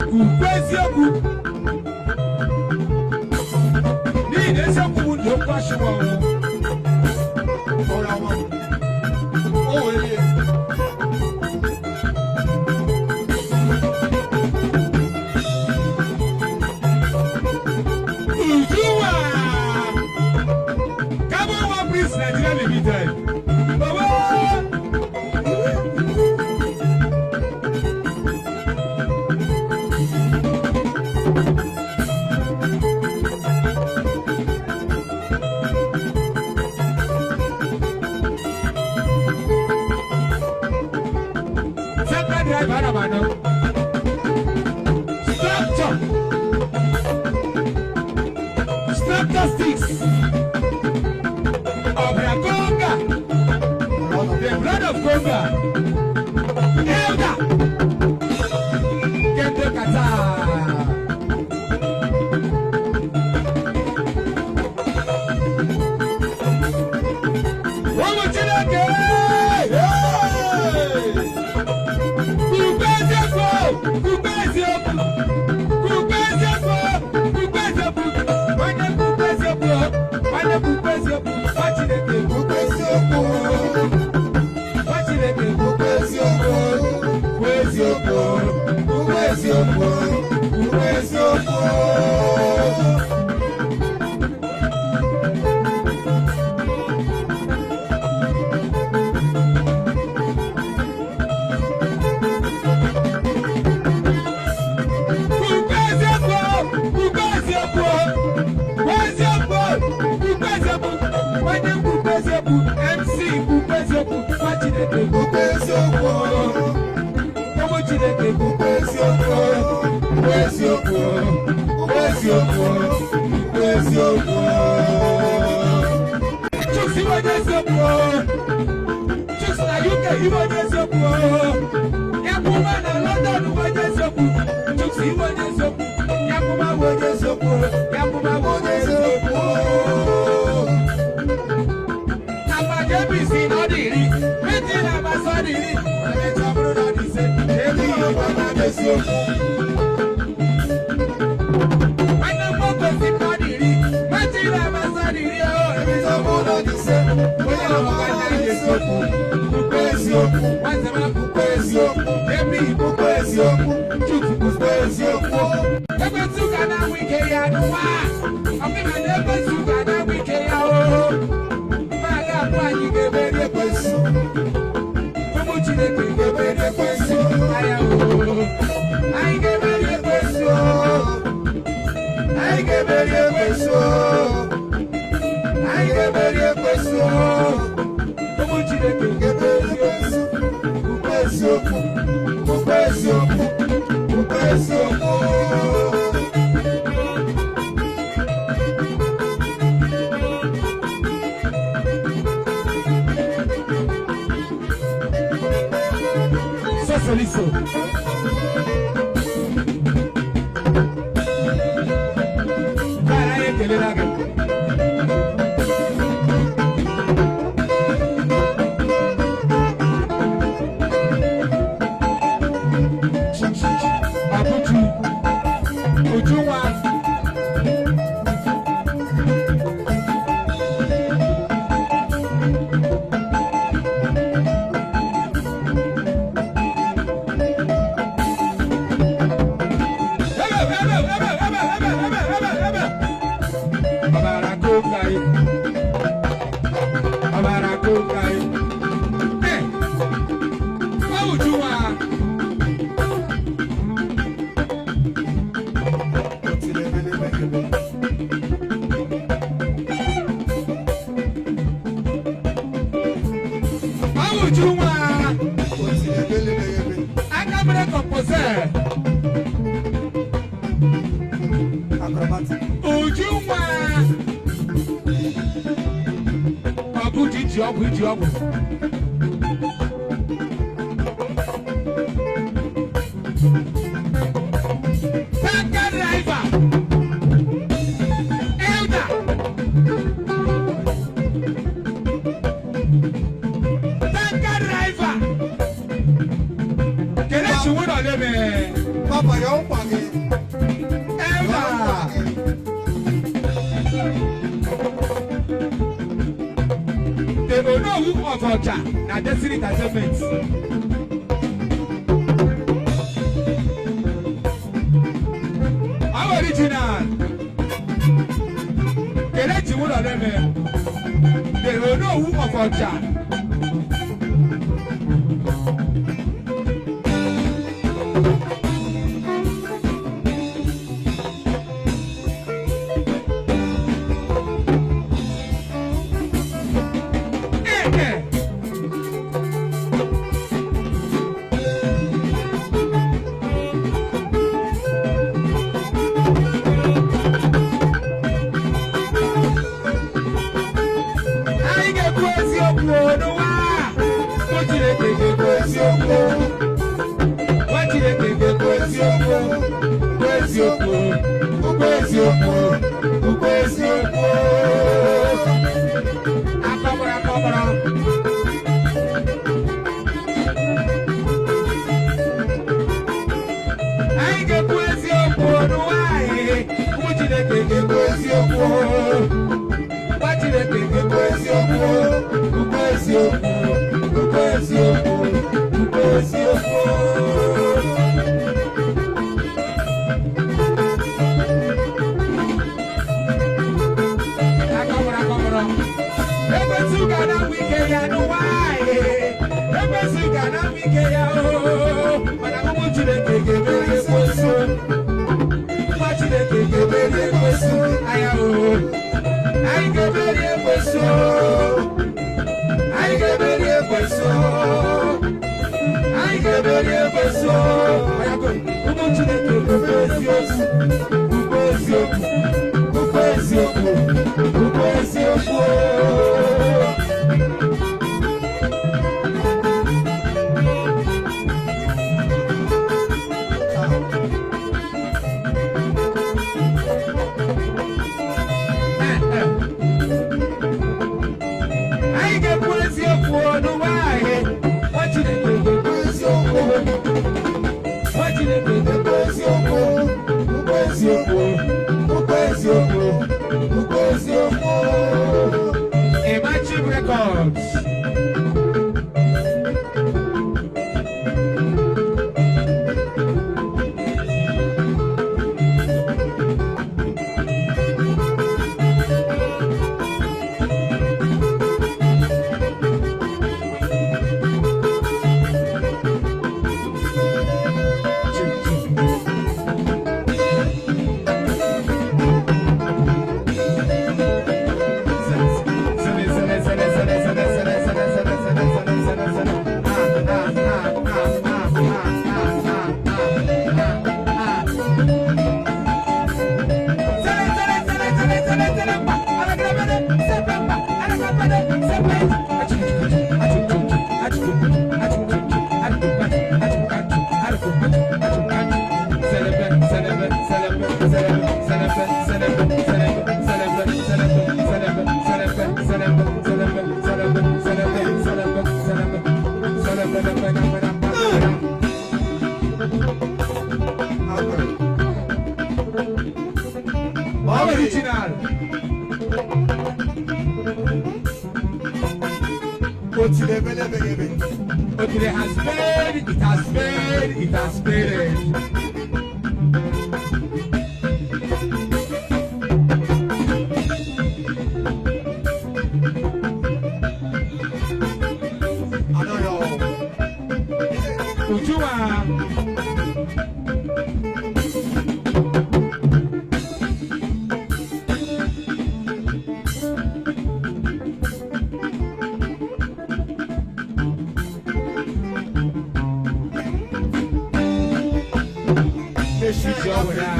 Kwukwe eziokwu, n'ihi na eziokwu bụ ndụ, okwu asịwa ọnwụ. Ọ̀rọ̀ àwọn ó wọlé. Ujunwa Carbon One Prince Nigeria Limited. Baba. Central driver Anamano. Structure. Structure sticks. Ọbara Conga. The blood of Conga. Elder. Kente Kata. Ụmụ Chineke! Hey! Kwukwe eziokwu! Kwukwe eziokwu! Kwukwe eziokwu! Kwukwe eziokwu! Onye kwukwe eziokwu! Onye kwukwe eziokwu! Nwa Chineke Kwukwe eziokwu. Nwa Chineke Kwukwe eziokwu. Kwuo eziokwu! Kwukwe eziokwu. Kwukwe eziokwu. Kwukwe eziokwu! Kwukwe eziokwu! Kwuo eziokwu! Kwukwe eziokwu! Onye kwukwe eziokwu! MC, kwukwe eziokwu! Nwa Chineke Kwukwe eziokwu. Ụmụ Chineke Kwukwe eziokwu. Kwukwe eziokwu. Kwukwe eziokwu. Kwukwe eziokwu. Chuks, iwe onye eziokwu! Chuks na UK, iwe onye eziokwu! Yakwuma na London, iwe onye eziokwu! Chuks, iwe onye eziokwu! Yakwuma bụ onye eziokwu! Yakwuma bụ onye eziokwu! Agba JBC na ọ dị 10 meti na agbasa, ọ dị 10, emecha bụrụ na ọ dị 5. Ebe ihe ọgba na Eziokwu. Nwanne m nwoke si na ọ dị 10 meti na agbasa, ọ dị 10 o emecha Ọ bụrụ na ọ dị 5, onye ọgbakwa na eziokwu. Kwukwe eziokwu. Nwanne m Kwukwe eziokwu. Ebi Kwukwe eziokwu. Chuks Kwukwe eziokwu. Ekwensu ga na-anwụ ike ya n'ụwa ọkịma na ekwensu ga na-anwụ ike ya o ma ga-abụ anyị ga-emeri ekwensu. Ụmụ Chineke ga-emeri ekwensu anya o. Anyị ga-emeri ekwensu o. Anyị ga-emeri ekwensu. Anyị ga-emeri ekwensu. Ụmụ Chineke Ga-emeri ekwensu. Kwukwe eziokwu. Kwukwe eziokwu. Kwukwe eziokwu. Sosoliso. Cara, anyị ekelela gị. Abuchi Ujunwa. Ebe, ebe, ebe, ebe, ebe, ebe, ebe, ebe. Ọbara konga yi. Ọbara konga yi. Ẹ, wọ́n Ujunwa. Otilebelebelebe. Wọ́n Ujunwa. Otilebelebelebe. Aka mere composer. Acrobatic. Ujunwa. Ọgụ ji ji ọgwụ iji ọgwụ. Tanker driver. Elder. Tanker driver. Kelechi nwere ole mee. Papa ya ụkwa gị. Onowu of Ọcha na Destiny Entertainment. Ọ original. Kelechi Wụlọleme, the Onowu of Ọcha. Eh, eh. Anyị ga-ekwu eziokwu n'ụwa. Ụmụ Chineke ga-ekwu eziokwu. Nwa Chineke ga-ekwu eziokwu. Okwu eziokwu, okwu eziokwu, okwu eziokwu. Akọbara akọbara. Anyị ga-ekwu eziokwu n'ụwa anyị. Ụmụ Chineke ga-ekwu eziokwu. Nwa Chineke ga-ekwu eziokwu. Okwu eziokwu, okwu eziokwu, okwu eziokwu. Akọbara akọbara. Ekwensu ga-anapụ ike ya n'ụwa anyị. Ekwensu ga-anapụ ike ya ooo. Mana ụmụ Chineke ga-emeri ekwensu. Nwa Chineke ga-emeri ekwensu anya oo. Anyị ga-emeri ekwensu. Anyị ga-emeri ekwensu. Anyị ga-emeri ekwensu. Ụmụ Chineke ga-emeri eziokwu. Okwu eziokwu, okwu eziokwu, okwu eziokwu. Anyị ga-ekwu eziokwu n'ụwa anyị. Nwa Chineke ga-ekwu eziokwu. Nwa Chineke ga-ekwu Okwu eziokwu, okwu eziokwu, okwu eziokwu, okwu eziokwu. Imagine Records. Chim, chim. Zene, zene, zene, zene, zene, zene, zene, zene, zene, zene, zene, zene. Ah, ah, ah, ah, ah, ah, ah, ah, ah, ah. Zene, zene, zene, zene, zene, zene, mba. Alagrabede, sepe, mba. Alagrabede, sepe. Achu, achu, achu, achu, achu, achu, achu, achu, achu, achu, achu, achu. Selebe, selebe, selebe, selebe, selebe, selebe, selebe, selebe, selebe, selebe, selebe, selebe, selebe, selebe, selebe, selebe, selebe, selebe, selebe, selebe. Original. Otilebelebelebe. Otile has paid, it has paid, it has paid. Anọyọ. Ujunwa. Meshi Iji ọgwụ ya.